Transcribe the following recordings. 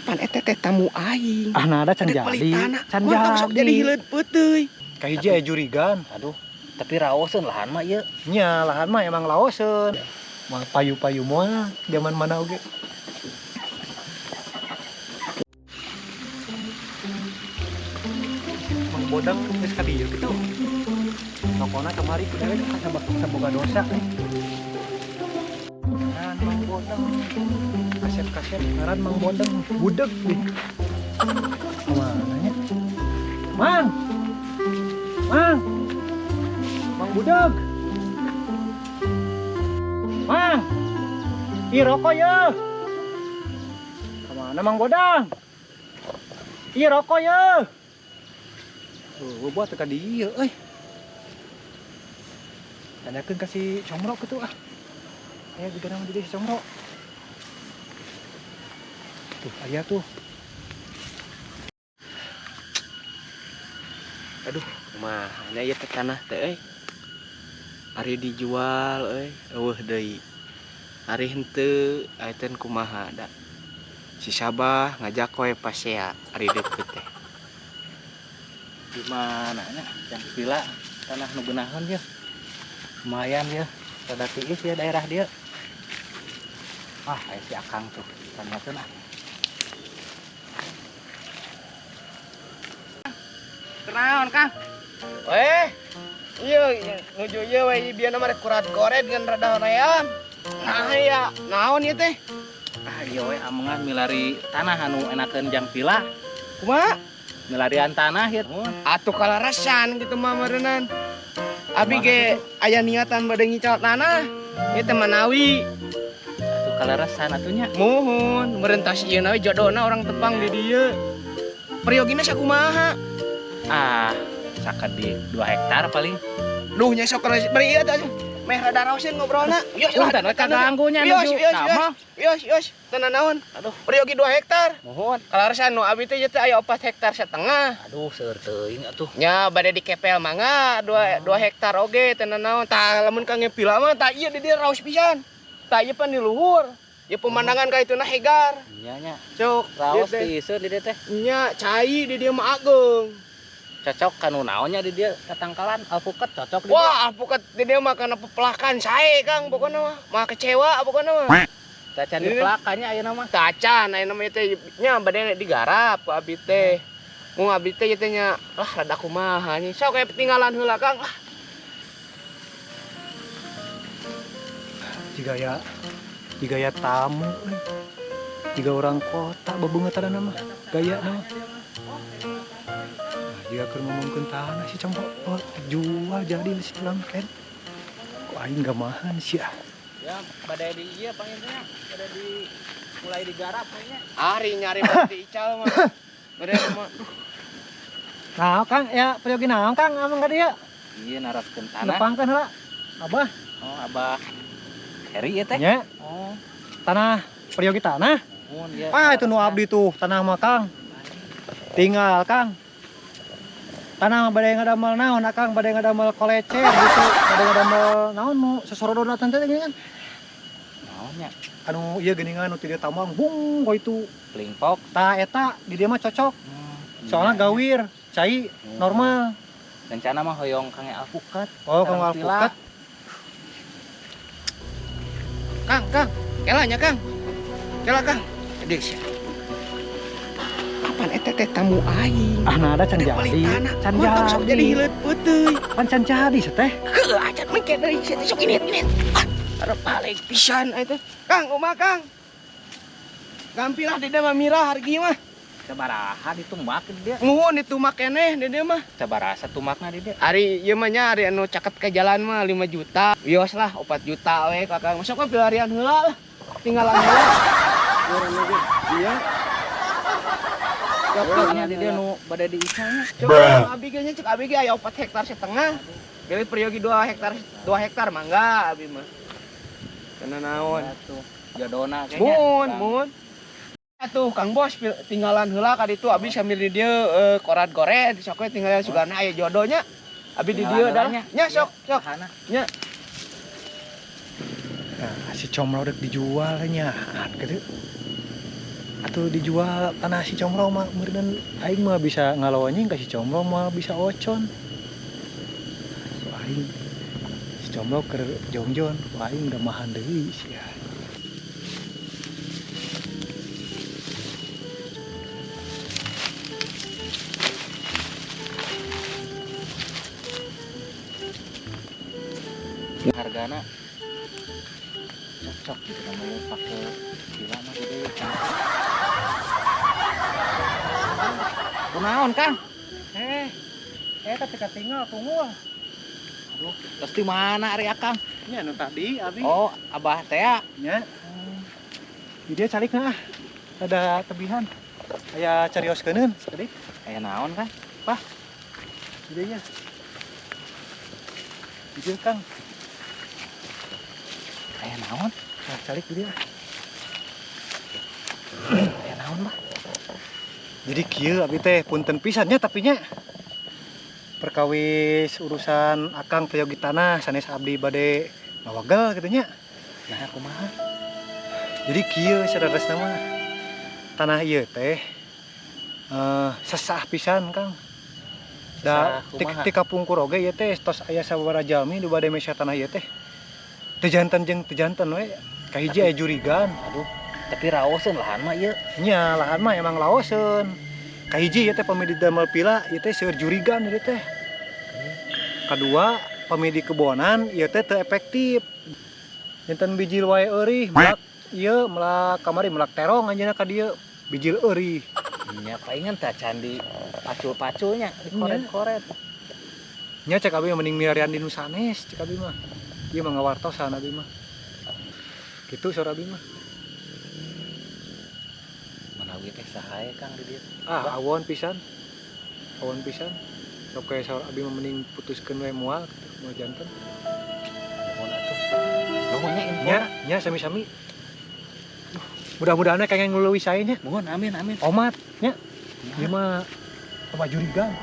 Apan eta teh tamu aing. Ah nada can Rek meuli jadi. tanah. Can Montong sok jadi jadi. hileud peuteuy. Kahiji aya jurigan. Aduh, tapi raoseun lahan mah ieu. Nya lahan mah emang laoseun. Mah payu-payu moal zaman mana oge. Mang Bodang geus ka dieu kitu. Tokona kamari ku dewek saboga dosa nih. Ngaran Mang Bodang. Kasep-kasep ngaran Mang Bodang budeg nih. Kemana nya? Mang. Mang. Mang Budeg. Mang. Ih rokok ya. Kemana Mang Bodang? Ih rokok ya. Oh, buat teka dieu euy. Tanyakeun ka si Comro kitu ah. Aya juga nama di si Comro. Tuh, aya tuh. Aduh, kumaha nya ieu teh tanah teh euy. Ari dijual euy, eueuh deui. Ari henteu aya teh kumaha da. Si Sabah ngajak we pasea ari deukeut teh. Di mana nya? Yang pila tanah nu geunaheun ya. Lumayan ya. Rada tiis ya daerah dia. Ah, aya si Akang tuh. Tanyakeun ah. Kenaon, Kang? Weh, iya nuju ieu we bieu mah rek kurat koret ngan rada hoream. Nah ya, naon ieu teh? Ah, ieu we amengan milari tanah anu enakeun jang pila. Kumaha? Milarian tanah ieu. Atuh kalarasan gitu mah meureunnan. Abi ge aya niatan bade ngical tanah. Ieu teh manawi. Atuh kalarasan atuh nya. Muhun, meureun tas ieu na we jodona orang tepang di dieu. Priyogina sakumaha? Ah, sakedik 2 hektar paling. Duh nya sok bari ieu teh. Meh rada raoseun ngobrolna. Wios lah, Punten we kaganggu nya Wios, nuju. wios, Nah, wios. mah. Wios, wios, tenan naon? Aduh. Priyogi 2 hektar. Muhun. Kalarasan nu abi teh ieu teh aya 4 hektar setengah. Aduh, seueur teuing atuh. Nya bade dikepel mangga 2 hektar oge tenan naon. Tah lamun kang pila mah tah ieu di dieu raos pisan. Tah ieu pan di luhur. Ieu pemandangan ka ituna hegar. Nya nya. Cuk, Raos ieu teh. tiiseun di dieu teh. Nya cai di dieu mah ageung. Cocok kanu naonnya di dieu tatangkalan alpukat cocok di dieu. Wah, alpukat di dieu mah kana pepelakan sae Kang pokona mah. Mah kecewa pokona mah. Tacan dipelakannya ayeuna mah. Tacan ayeuna mah teh nya bade digarap ku abi teh. Mun abi teh ieu teh nya lah rada kumaha nya. Sok aya peninggalan heula Kang lah. Jika ya tamu euy. Jika orang kota bebeungeutana mah gayana mah. Nah, jika keur ngomongkeun tanah si Comro, oh, jual jadi si tulang ken. Kok aing gamahan sih ah. Ya, bade di ieu panginten, bade di mulai digarap kayaknya. Ari nyari bade ical mah. Bade mah. Nah, Kang, ya peryogi naon Kang amang ka dieu? Iya naraskeun tanah. Nepangkeun heula. Abah. Oh, Abah Heri ieu teh. Nya. Oh, Tanah peryogi tanah. mun ieu. Ah, itu nu abdi tuh, tanah mah Kang. Tinggal Kang. Tanah mah bade ngadamel naon Akang, bade ngadamel kolecer gitu, bade ngadamel naon nu sosorodona teh geuningan. Naon nya? Anu ieu geuningan nu ti dieu tambang bung kok itu. Plingpok. Tah eta di dieu mah cocok. Soalnya gawir, cai normal. Rencana mah hoyong kang alpukat. Oh, kang Sareng pila. alpukat. Kang, Kang, kela nya Kang. Kela Kang. Aduh, sia. Apan eta teh tamu aing. Ah, nada can Rek jadi. meuli tanah. Can Montong sok jadi jadi. hileut peuteuy. Pan can jadi teh. Heueuh acan mengke deui sia teh sok init init. Ah, ada balik pisan aya teh. Kang, kumaha Kang? Gampilah di dieu mah mirah hargi mah. Sabaraha ditumbak di dieu? Nuhun ditumbak keneh di dieu mah. Sabaraha tumakna di dieu? Ari ieu mah nya ari anu caket ke jalan mah 5 juta. Wios lah 4 juta we ka Kang. Sok we pilarian heula lah. Tinggalan heula. Urang oge. Iya. Nya di dieu nu bade diical nya. Coba abi ge nya cek abi ge aya 4 hektar setengah. Pilih peryogi 2 hektar, 2 hektar mangga abi mah. Kana naon? Atuh, jodona kayaknya. Mun, mun. Atuh Kang Bos tinggalan heula ka ditu abi sambil di dieu korat goret sok we tinggalan sugana aya jodohnya. Abi di dieu dah. Nya sok, sok. Nya. Nah, si Comro rek dijual nya gitu. Atuh dijual tanah si Comro mah meureun aing mah bisa ngalawanya ka si Comro mah bisa ocon. Ku aing si Comro keur jongjon, ku aing gamahan deui sia. Hargana cocok gitu namanya pakai villa mah gede. Kunaon Kang? Eta teh tinggal tunggu. Aduh, terus di mana ari Akang? Nya nu tadi abi. Oh, abah teh ya. Nya. Di dia calikna ah. Ada tebihan. Aya carioskeun sakedik. Aya naon Kang? Bah. Di dieu nya. Di dieu Kang. Aya naon? Nah, calik di dieu. Aya naon, Bah? Jadi kieu abi teh punten pisan nya tapi nya perkawis urusan akang peryogi tanah sanes abdi bade ngawagel kitu nya. Nah, kumaha? Jadi kieu sadaresna mah tanah ieu teh sesah pisan Kang. Da ti kapungkur oge ieu teh tos aya sababaraha jalmi nu bade mesya tanah ieu teh. Teu janten jeung teu janten we. Kahiji aya jurigan. Aduh, tapi raoseun lahan mah ieu. Nya, lahan mah emang laoseun. Kahiji ieu teh pami di damel pila ieu teh seueur jurigan ieu teh. Kadua, pami di kebonan ieu teh teu efektif. Janten bijil wae eurih, melak ieu melak kamari melak terong anjeunna ka dieu bijil eurih. Nya palingan teh candi pacul-paculnya dikoret-koret. Nya cek abi mending milarian di nu sanes cek abi mah. Ieu mah ngawartosan abi mah. Kitu saur abi mah. Manawi teh saha Kang di dieu? Ah, awon pisan. Awon pisan. Sok we saur abi mah mending putuskeun we moal kitu moal janten. Nuhun atuh. Nuhun nya info. Nya, nya sami-sami. Mudah-mudahan kengeng leuwih sae nya. Nuhun, amin amin. Omat nya. Ieu mah apa jurigan.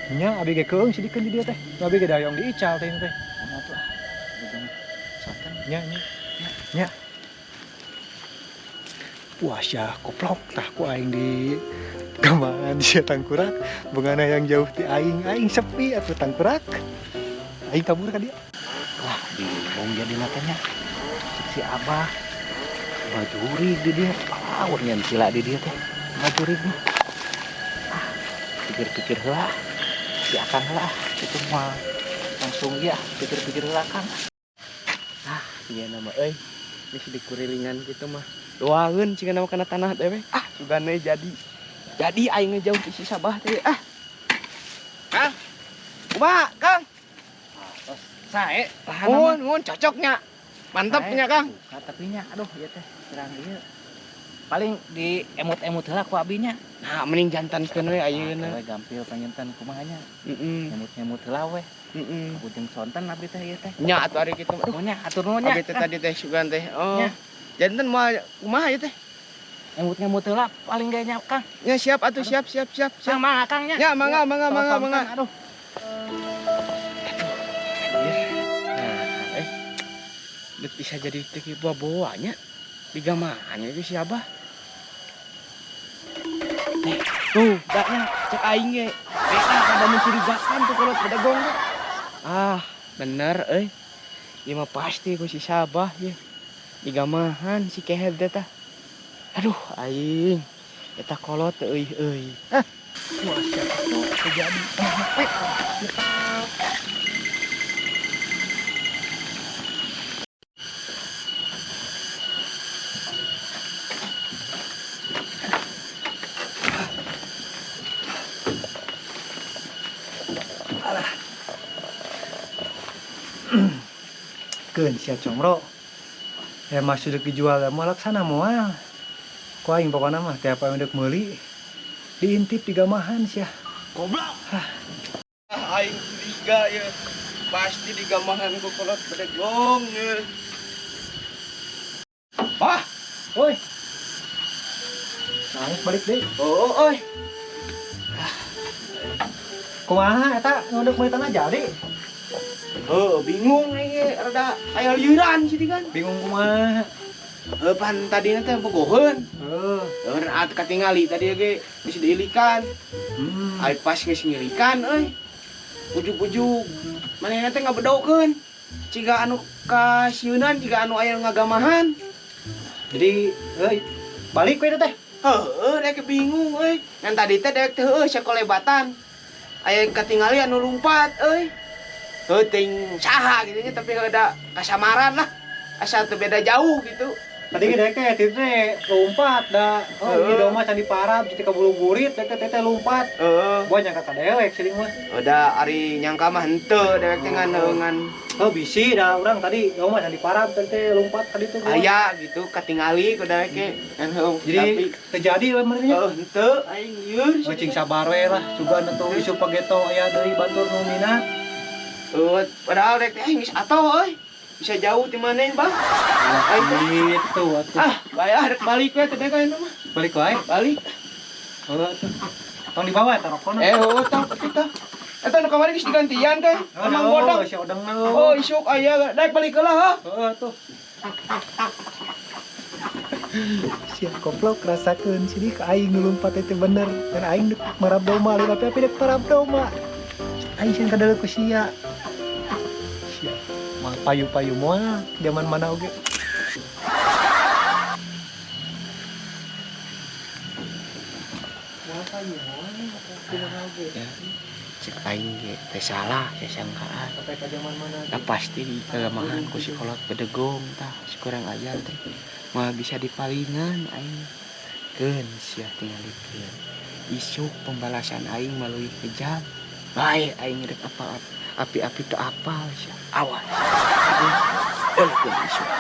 Nya abi ge keung sidikeun di dieu teh. Abi ge dayong diical teh teh. Nuhun atuh ah. Bujang sonten. Nya nya. Nya. Wah sia koplok tah ku aing di gamangan sia tangkurak. Bengana yang jauh ti aing, aing sepi atuh tangkurak. Aing kabur ka dieu. Lah bingung jadi nya. Si abah bajurig di dia, laur nyen sila di dia teh. Bajurig mah. Ah, pikir-pikir heula. Si Akang lah, itu mah langsung ya pikir-pikir heula Kang. Ah, iya nama euy. Geus dikurilingan kitu mah. Doangeun cing nama kana tanah teh we. Ah, sugane jadi. Jadi aing ngejauh ti si Sabah teh ah. Kang. Kumaha, Kang? Ah, tos sae lahan mah. Mun cocoknya. Mantap nya Kang. Suka tapi nya aduh ieu teh serang ieu. Paling di emut-emut heula ku abi nya. Nah, mending jantankeun we ayeuna. We gampil panginten kumaha nya. Heeh. Nyemut-nyemut heula we. Heeh. Bujeng sonten abdi teh ieu teh. Nya atuh ari kitu. Aduh nya atur nuhun nya. Abi teh tadi teh sugan teh. Oh. Janten moal kumaha ieu teh? Emut-nyemut heula paling ge nya Kang. Nya siap atuh siap siap siap siap. Mangga Kang nya. Nya mangga mangga mangga mangga. Aduh. Nah, bisa jadi teh bawa-bawanya digamahan itu si Abah. Tuh, daknya cek aing ge. Beta kada mencurigakan tuh kalau bedegong tuh. Ah, bener euy. Ieu mah pasti ku si Sabah ye. Digamahan si kehed teh tah. Aduh, aing. Eta kolot teh euy euy. Ah. Wah, siapa tuh terjadi. Keun sia Comro. Ya masih dek dijual moal laksana moal. Ku aing pokona mah tiap aing dek meuli diintip digamahan sia. Goblok. Hah. Aing curiga ya. Pasti digamahan ku kolot bedegong ya. Wah, woi. Nangis balik deui. Oh, oi. Kumaha eta nu deuk meuli tanah jadi? Heuh, bingung aing rada aya liuran sih kan. Bingung kumaha? Heuh pan tadina teh bogoheun. Heuh. Heuh at katingali tadi ge geus diilikan. Ai pas geus ngilikan euy. Ujug-ujug manehna teh ngabedokeun. Ciga anu kasieunan jiga anu aya ngagamahan. Jadi euy balik we teh. Heuh, dek bingung euy. Ngan tadi teh dek teh heueuh sakolebatan. Aya katingali anu lumpat euy. Heuh ting saha gitu nya tapi ada kasamaran lah. Asa teu beda jauh gitu. Tadi ge dek teh teh lompat da. Oh, ieu domba can diparab jadi kabulu burit dek teh teh lompat. Heeh. Gua nyangka ka dewek siling mah. Udah ari nyangka mah henteu dewek teh ngan ngan. Oh bisi da urang tadi domba can diparab teh teh lompat ka ditu. Aya gitu katingali ku dewek ge. Ngan heuh. Jadi terjadi we meureun nya. Heuh henteu aing lieur. Oh cing sabar we lah sugan atuh isu pageto aya deui batur nu minat. Heuh padahal dek teh aing geus atoh euy. Bisa jauh di mana Bang? Gitu atuh. Ah, bayar rek balik we teh dek ayeuna mah. Balik wae. Balik. Heuh atuh. Tong dibawa eta rokona. Heuh tah kitu. Eta nu kamari geus digantian teh. Emang bodang. Si odeng na. Oh, isuk aya dek balik heula heuh. Heuh atuh. Sia koplok rasakeun sini ka aing nu lumpat teh bener. Dan aing dek marab doma lain api-api dek marab doma. Aing sieun kadeuleuk ku sia. Sia. Mah payu-payu moal zaman mana oge. Moal payu moal kumaha oge. Ya, cek aing ge teh salah sasangkaan. Sampai ka zaman mana? Da pasti di kagamahan ku si kolot bedegong tah si kurang ajar teh. Moal bisa dipalingan aing. Keun sia tingalikeun. Isuk pembalasan aing melalui kejam. Bae aing rek apa api-api teu apal sia. Awas. Elkeun isuk.